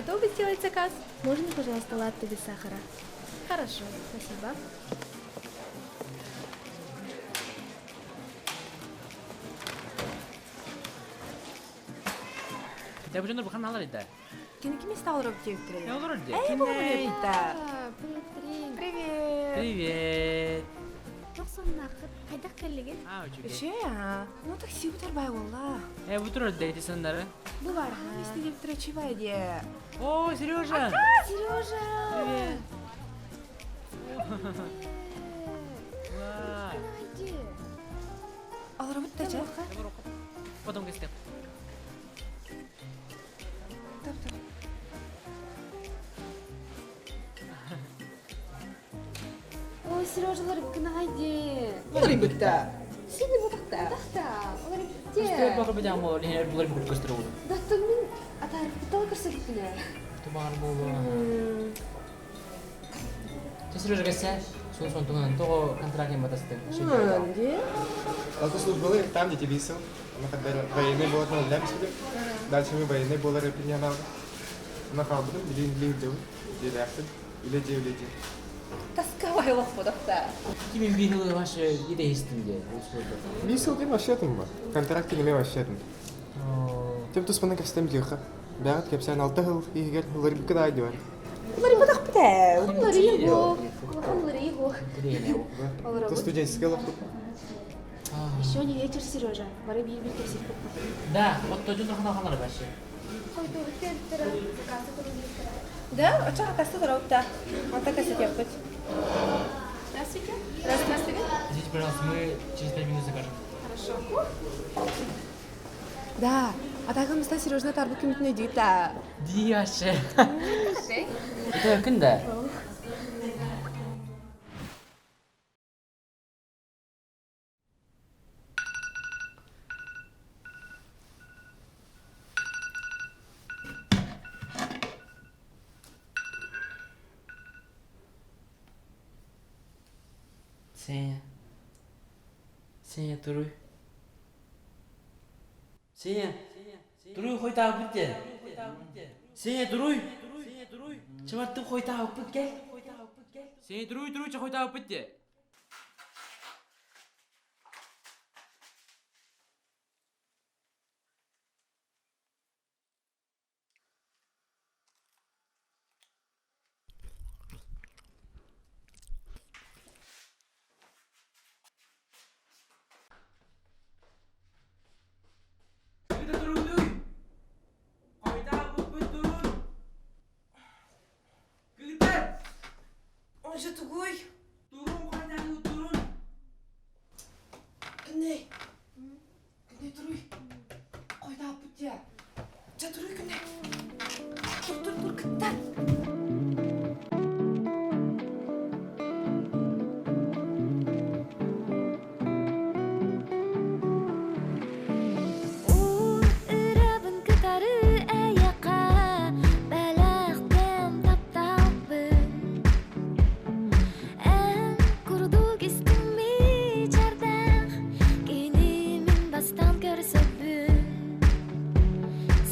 Готовы сделать заказ? Можно, пожалуйста, латте без сахара? Хорошо, спасибо. Хотя бы дьоннор бахан алар да. Кини ким истаалар диэбиттэрэ. Не олорор дии. Эй, Кимней? Привет. Привет. Тохсоннааххыт хайдах кэллигин? А, үчүгэй. Үчүгэй аа. Ну такси бутар бай буолла. Э, бу турар да ити сандары. Бу бар. Исти диэбиттэрэ үчүгэй диэ. О, Сережа! Сережа! Привет. Ва. Олоробут да чэ. Потом кестем. Топ топ. Ой, Сережалар гынайды. Олорбутта. Сини бутахта. Тахта, олар Көстөр битте. бакыр беден болор, лehine булар букут көстөр болду. Даттан мин атар бутала көрсөтүппүнэ. Тубар болу. Че Сережа кессе, сон сон туган того контракт батастын. Где? Алты службалы, там, где тебе висел. Мы когда военный был, ну, лям сидим. Дальше мы военный был, принимал. На халбудым, или или дел, или реактор, или дел, или дел. Тасковай лох бутахта. Кимин бихилы ваше идеистин де. Висел дем вообще там ба. Контракт не вообще там. Тем тус пана кепстем диха. Бягат кепсен алты хыл, игер хылыр бикада дивар. Олар бутах бите. Олар его. Олар То студенческий лох. Еще не вечер, Сережа. Бары бир-бир кепсеп Да, вот то жон хана хана башы. Да, оча касты тураутта. Онта касты теппит. Здравствуйте. Здравствуйте. Извините, пожалуйста, мы через 5 минут закажем. Хорошо. Да, а так мы Сережа тарбу күмүтүнө дейт. Дияше. Это күн да. Сеня. Сеня, туруй. Сеня. Туруй хойта битте. Сеня, туруй. Чыматтың хойта бит кел. Сеня, туруй, туруй, хойта битте. Онжа тугуй. Турун хойта турун. Күнней. Күнней туруй. Койда бутя. Ча туруй күнней. Тур тур тур кыттан. Ырабын кытары аяққа бәләқтен тапталбын Ән курдук истими чардах Кини мин бастан көрсөппүн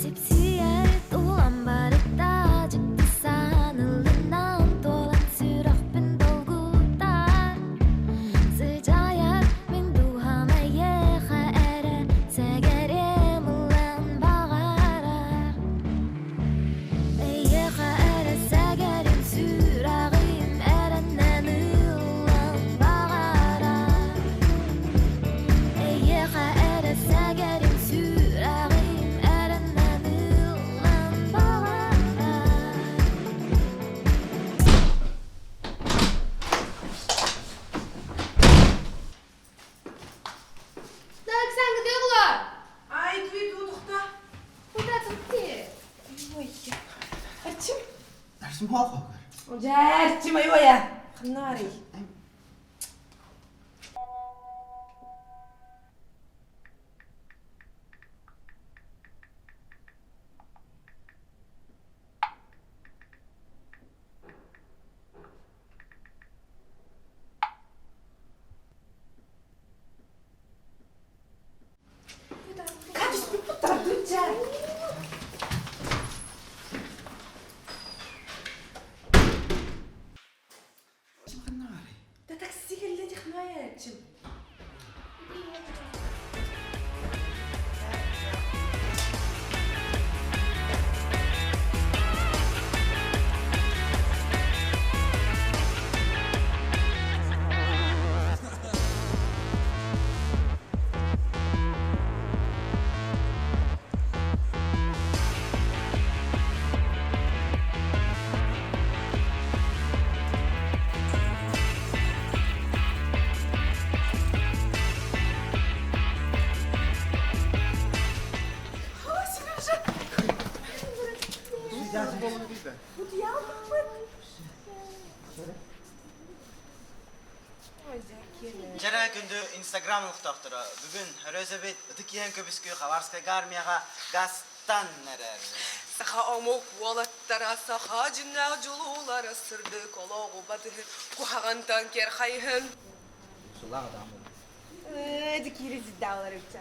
Сипсиер тулан барытта жикти санылынан толан сүрөкпүн долгутар Сыжаяр мин духам эйеха эре сэгерем ылан багарар Эйеха эре сэгерим сүрагым эреннен ылан багарар Эйеха эре сэгерим сүрагым эреннен ылан багарар Так, Санга, дегла. Ай, туй тудухта. Куда ты? Ой. Арчим. Арчим хоох. Онжа арчим аюя. Ханнари. Кадыс буттар дуча. Эрчим. Чэрэ күндү Инстаграм олохтоохторо, бүгүн Өрөөсөбүт ытык иһэн көбүскү Хабаровскайга армияҕа газтан эрэр. Саха омук уолаттара саха дьиннээх дьулуулара сырдык олоҕу батыһын куһаҕантан кэр хайыһын. Дикири зиддаалар үччэ.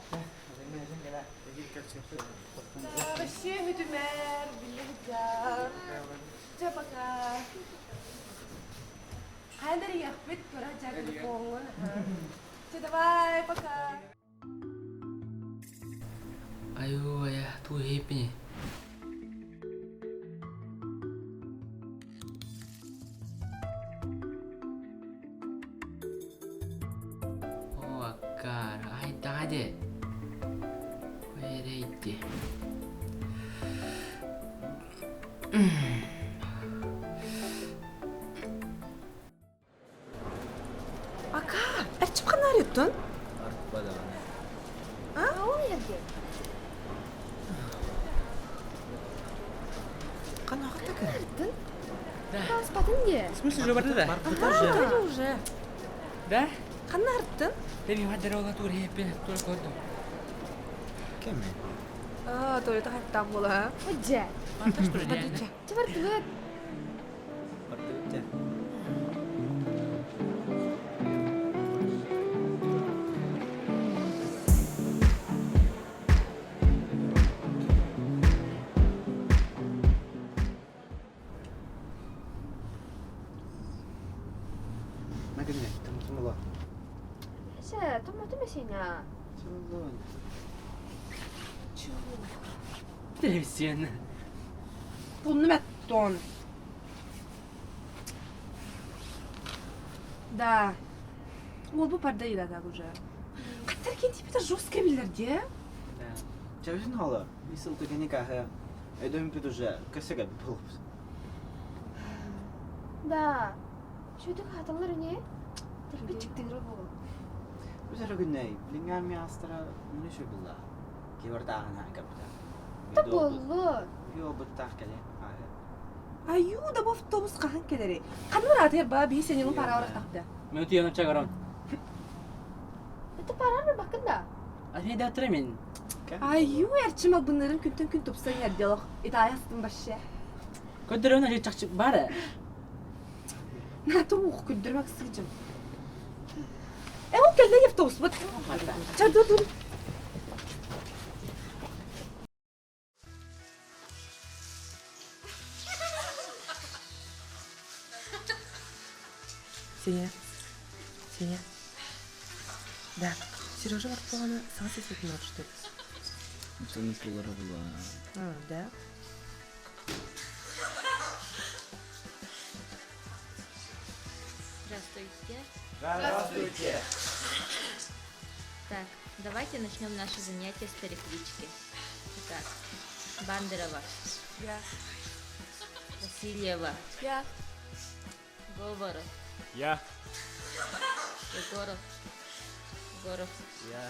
Вообще мүтүмэр, биллэ Чэ, пока. Хайа иэхпит кыра дьэ телефоҥҥун. Чэ, давай, пока. Айуу айа, туу иһиппиний? Оо, аккаары, айдаҕа дии. Эрэйди. Ака, эрчим ханаарыттын? А ол ерге? Канаҕыта Артын? Спатын де. В смысле, уже барды да? Ага, уже. Да? Ханна арыттын? Бэби хаддара ола тур хеппин тур көрдүм. Кеме? А, туалета хайттаах буола. Одже. Барта что ли реально? Чэ бардыбыт. Барды Се, томату месина. Телевизион. Пулны мәттон. Да. Ол бу парда так уже. Каттар кен типа это жестко билер де. Чабишин хала, мисыл түгені кахы, өйдөм пит уже, көсеге булып. Да. Шүтүк хаталар не? Бичиктигер бол. Біз әрі күнней, билин армия астара мүні шөй бұлла. Кебір тағына капта. Та боллу. Йо бұттақ келе. Аю да бу автобус хахан келери. Каныр атыр ба би сенин пара орактакты. Мен өтүйен чагарам. Это парар бакын да. А мен да мен. Аю эрчим албыннарын күнтөн күн тупсан ярделох. Итаястын башы. Көдөрөн ажы чакчы бары. На тух күндүрмәк сыгычым. Э, ол келди автобус бут. Ча dur dur. Сеня. Сеня. Да. Сережа барып болғаны саған сесетін что ли? А, да? Здравствуйте. Здравствуйте. Так, давайте начнем наше занятие с переклички. Итак, Бандерова. Я. Васильева. Я. Говоров. Я. Егоров. Егоров. Я.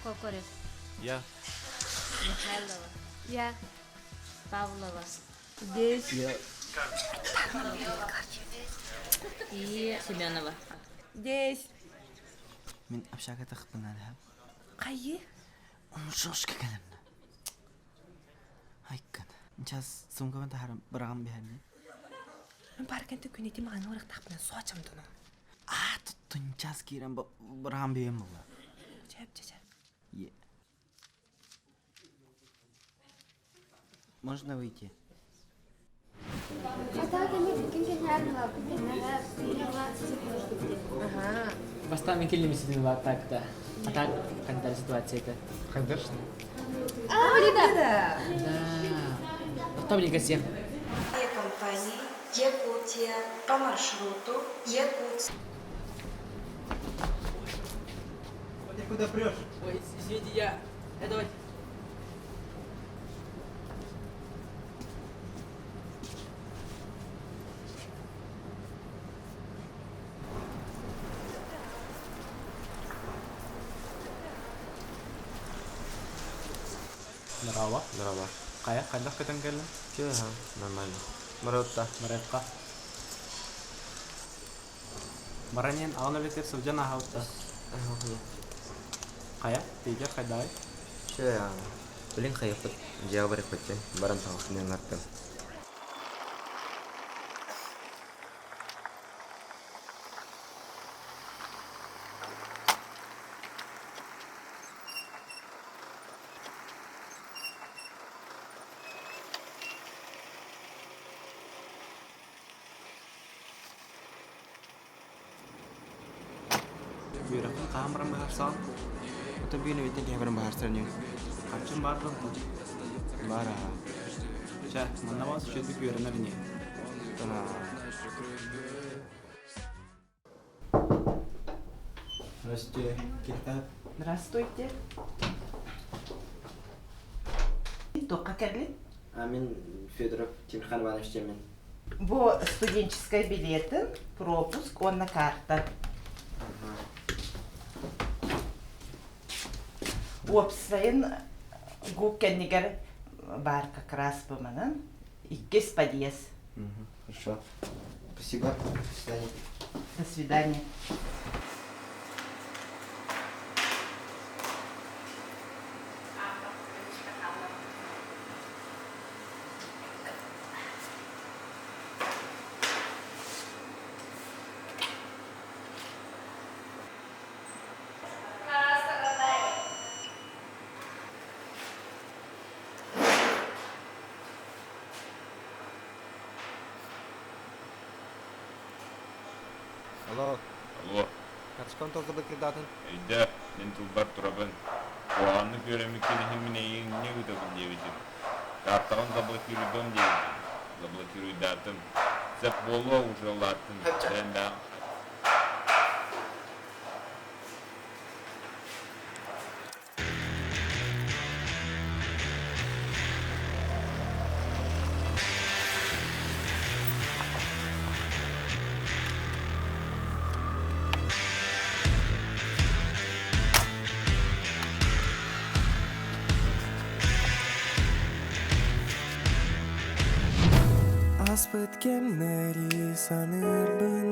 Кокорев. Я. Михайлова. Я. Павлова. Здесь. Я. И Семенова. Здесь. Мен общага тақпын әлі. Кайы? Умшошка кәлемні. Айкын. Сейчас сумкамын тахарым бірағым бәріне. Мен паркенте күнети маған орақтақпын суачам тону. А, туттun час кирен бірағым бейім бұла. Чеп, чеп, чеп. Е. Можно выйти? Бастаан мен келлим ситин так да. А так қандай ситуация это? Конечно. А, да. Да. Тоқтап всем. Компании Якутия по маршруту Якутск. Ты куда прешь? Ой, извините, я... Я давайте. Здорово. Здорово. Кая, хайдах көтөн кэллиҥ? Че, нормально. Маротта. Барыахха. Баранин аҕын өлүтэр сылдьан аһаабытта. Хайа, тиийдэр хайдаҕый? Че, блин, хайыппыт. Дьиэҕэ барыахпыт баран таҕыстын артым. Үөрэхпин хаһан баран быһаарсаҕын? Ото бүгүн эбиттэн киһи баран быһаарсар Харчым баар дуо? Баар аха. Чэ, манна баас үчүгэйдик үөрэнэр ини. Здравствуйте, Кирта. Здравствуйте. Туохха кэллиҥ? А мин Федоров Тимирхан Иванович диэммин. Бу студенческий билетин, пропуск, уонна карта. Уопсайын ГУП кэннигэр баар как раз бу манан. Иккис подъезд. Хорошо. Спасибо. До свидания. До свидания. Алло. Алло. Карточкам только кредатын. Өйдөө, мин тылбар турабын. Куһаҕаннык үөрэммиккин иһин мин эйигин не ыытабын диэбитим. Картаҕын заблокируйдуом диэбитим. Заблокируйдаатым. Сөп буолуо уже улааттым. Эн да Аспыт кэмнэри саныырбын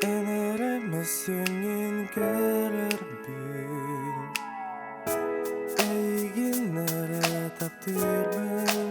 Эн эрэ мөссүөҥҥүн көрөрбүн Эйигин эрэ таптыырбын.